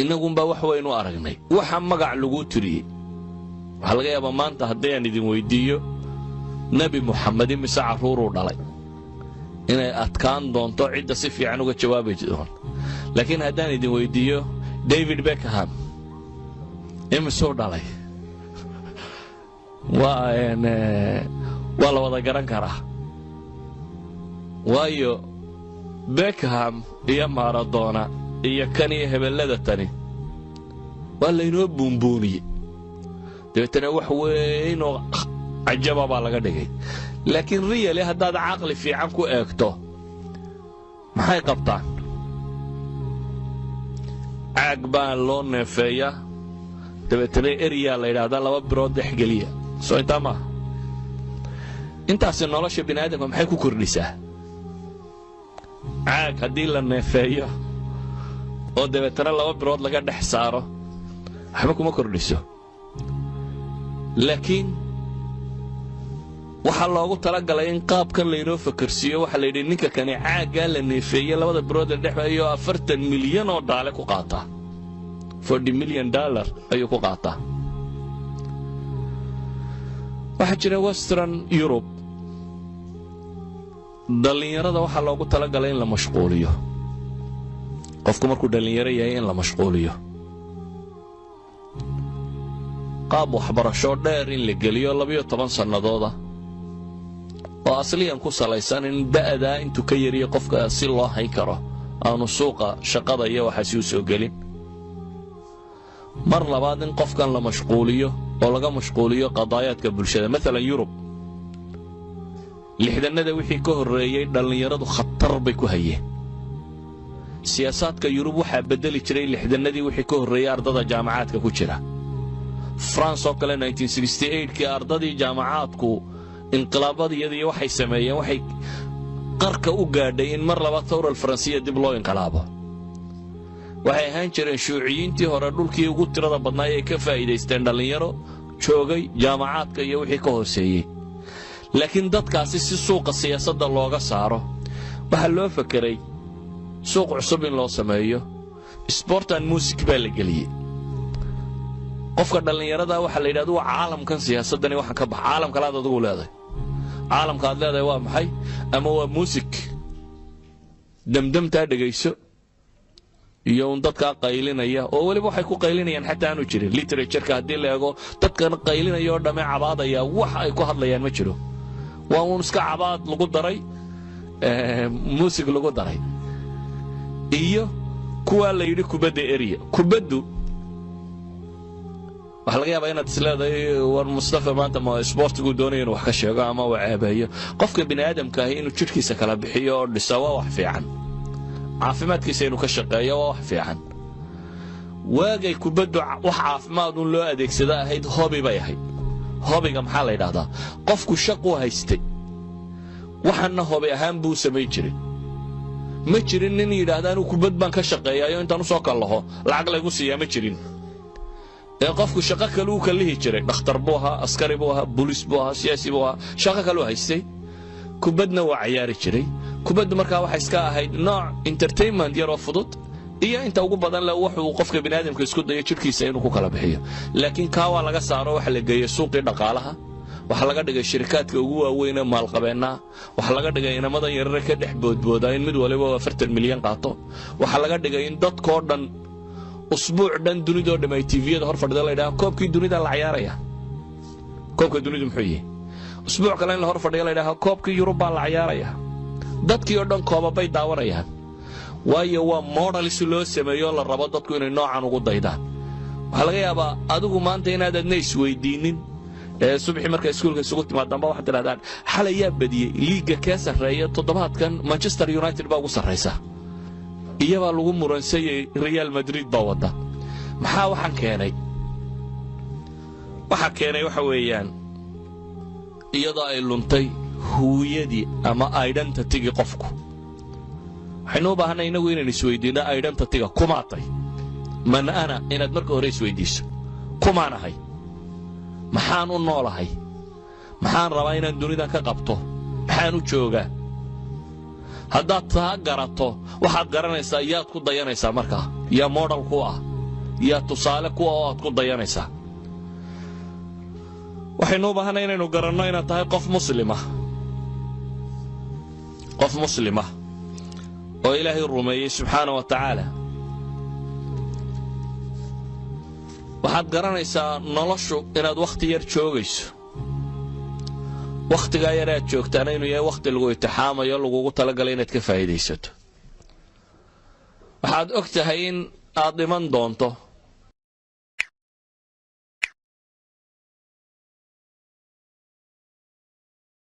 Innagunbaa wax waynu aragnay waxa magac laguu tiriyey. Waxaa laga yaabaa maanta haddii aan idin weyddiiyo Nebi Muxamed imise carruuruu dhalay, inay adkaan doonto cidda si fiican uga jawaabi doonto. Laakiin haddaan idin weyddiiyo David Beckham imisuu dhalay, waa la wada garan karaa, waayo Beckham iyo Maradona iyo kan iyo hebellada tani waa laynoo buunbuuniyey, dabeetana wax weynoo cajaba baa laga dhigay. Laakiin really, haddaad caqli fiican ku eegto, maxay qabtaan? Caag baa loo neefeeyaa, dabeetana eryaa la yidhaahdaa, laba birood dhexgeliya. Soo intaa maaha? Intaasi nolosha bini aadamka maxay ku kordhisaa? Caag haddii la neefeeyo oo dabeetana laba birood laga dhex saaro, waxba kuma kordhiso. Laakiin waxaa loogu talagalay in qaabkan laynoo fakersiiyo. Waxaa la yidhi ninka kani caaggaa la neefeeye, labada birood la dhex ayuu 40 milyan oo dhaale ku qaataa, $40 million ayuu ku qaataa. Waxaa jira Western Europe, dhallinyarada waxaa loogu talagalay in la mashquuliyo. Qofku markuu dhallinyaro yahay in la mashquuliyo, qaab waxbarasho dheer in la geliyo, 12 sannadooda, oo asliyan ku salaysan in da'daa intuu ka yariyo qofka si loo hayn karo, aanu suuqa shaqada iyo waxaasi u soo gelin. Mar labaad, in qofkan la mashquuliyo oo laga mashquuliyo qadaayaadka bulshada. Maalan Yurub 60-nada wixii ka horreeyey dhallinyaradu khatar bay ku hayeen. Siyaasaadka Yurub waxaa beddeli jiray 60-nadii wixii ka horreeyey ardada jaamacaadka ku jira. France oo kale kii ardadii jaamacaadku inqilaabadiyadii waxay sameeyeen, waxay qarka u gaadhay in mar labaad thawra alfaransiya dib loo inqilaabo. Waxay ahaan jireen shuuciyiintii hore dhulkii ugu tirada badnaa ay ka faa'iidaysteen dhallinyaro joogay jaamacaadka iyo wixii ka hooseeyey. Laakiin dadkaasi si suuqa siyaasadda looga saaro, waxaa loo fakeray suuq cusub in loo sameeyo. Sport and music baa la geliyey. Qofka dhallinyarada waxaa la yidhahda, waa caalamkan siyaasaddani waxaan ka bax, caalam kalaad adigu leedahay. Caalamka aad leedahay waa maxay? Ama waa muusig damdamtaa dhegayso iyo un dadkaa qaylinaya, oo weliba waxay ku qaylinayaan xataa aanu jirin. Literatureka haddii la eego, dadkan qaylinaya oo dhamme cabaadaya, wax ay ku hadlayaan ma jiro. Waa uun iska cabaad lagu daray muusig lagu daray. Iyo kuwaa la yidhi kubadda erya. Kubaddu waxaa laga yaabaa inaad isleedahay, war Mustafa maanta ma isboortiguu doonaya inuu wax ka sheego ama uu ceebeeyo. Qofka bini aadamka ahi inuu jidhkiisa kala bixiyo oo dhisa waa wax fiican, caafimaadkiisa inuu ka shaqeeyo waa wax fiican. Waagay kubaddu wax caafimaad un loo adeegsado ahayd, hobby bay ahayd. Hobbyga maxaa la yidhahdaa? Qofku shaquu haystay, waxaana hobby ahaan buu samayn jiray. Ma jirin nin yidhaahda anuu kubad baan ka shaqeeyaayo intaan usoo kallaho lacag laygu siiyaa, ma jirin. Ee qofku shaqo kale uu kallihi jiray, dhakhtar buu ahaa, askari buu ahaa, booliis buu ahaa, siyaasi buu ahaa, shaqo kaleu haystay, kubadna waa cayaari jiray. Kubaddu markaa waxay iska ahayd nooc entertainment yaroo fudud, iyo inta ugu badan le wuxuu qofka biniaadamka isku dayo jidhkiisa inuu ku kala bixiyo. Laakiin kaa waa laga saaro, waxa la geeyey suuqii dhaqaalaha. Waxaa laga dhigay shirikaadka ugu waaweyn ee maalqabeennaa. Waxaa laga dhigay inamadan yarare ka dhex boodboodaa in mid waliba 40 milyan qaato. Waxaa laga dhigay in dadkoo dhan usbuuc dhan dunidoo dham ay TV-yada hor fadhida, la yidhaha koobkii dunida la cayaaraya. Koobka dunidu muxuu yihi? Usbuuc kale in la hor fadhiyo, la yidhaha koobkii Yurub baa la cayaaraya. Dadkii oo dhan koobabay daawanayaan, waayo waa models loo sameeyo la rabo dadku inay noocan ugu daydaan. Waxaa laga yaabaa adigu maanta inaad adna isweydiinnin ee subaxii markay iskuulka isugu timaadaanba waxaad tidhahdaan, xalay yaa badiyey? Liiga kee sarreeya toddobaadkan? Manchester United baa ugu sarraysa, iyabaa lagu muransayey, Real Madrid baa wadda. Maxaa waxaan keenay? Waxaa keenay waxa weeyaan iyadoo ay luntay huwiyadii ama identitygii qofku. Waxaynu u baahanay innagu inaynu isweydiinno identityga. Kumaatay? Man ana? Inaad marka hore isweydiiso, kumaanahay? Maxaan u noolahay? Maxaan rabaa inaan dunidan ka qabto? Maxaan u joogaa? Haddaad taa garato, waxaad garanaysaa yaad ku dayanaysaa markaa, yaa model ku ah. Yaa tusaale kuwa oo aad ku dayanaysaa? Waxaynu u baahanay inaynu garanno inaad tahay qof muslima, qof muslima oo Ilaahay rumeeyey subxaana wa tacaala. Waxaad garanaysaa noloshu inaad wakhti yar joogayso, wakhtigaa yar aad joogtaana inuu yahay wakhti lagu itixaamayo, lagugu talagalay inaad ka faa'iidaysato. Waxaad og tahay in aad dhiman doonto.